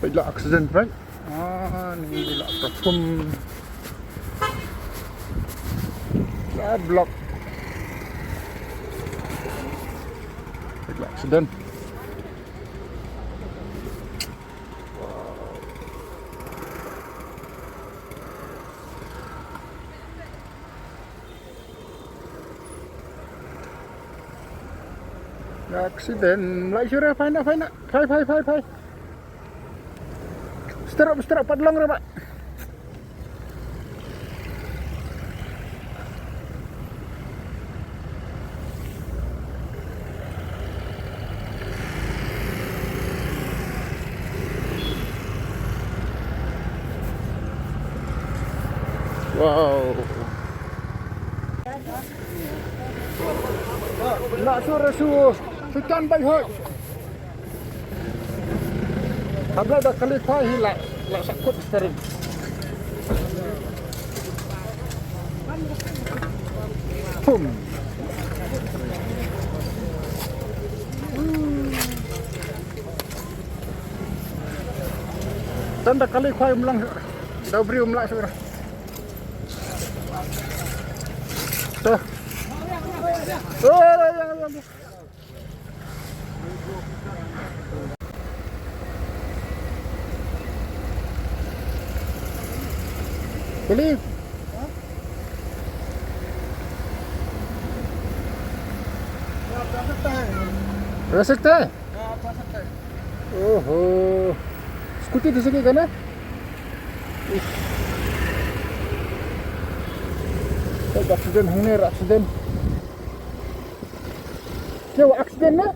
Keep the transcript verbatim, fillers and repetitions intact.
Peit la accident, peit. Ah, ni la perform. La block. Peit la accident. Accident. Mlai shuh re, phai na, phai na. Phai, phai, phai, phai. Strap, strap, pat long re, Mak. Wow. Lah sur su, Sultan Bai Hoi. Habla da kali khwai hi la, la sakut steering. Pum. Tang da kali khwai um lang. Da bri um lah sur. Tuh. Oh, ya, ya, ya. Beli. Rasa teh? Oho. Scooty di sini kan, eh? Ish. Accident, hangne accident. Kya accident na?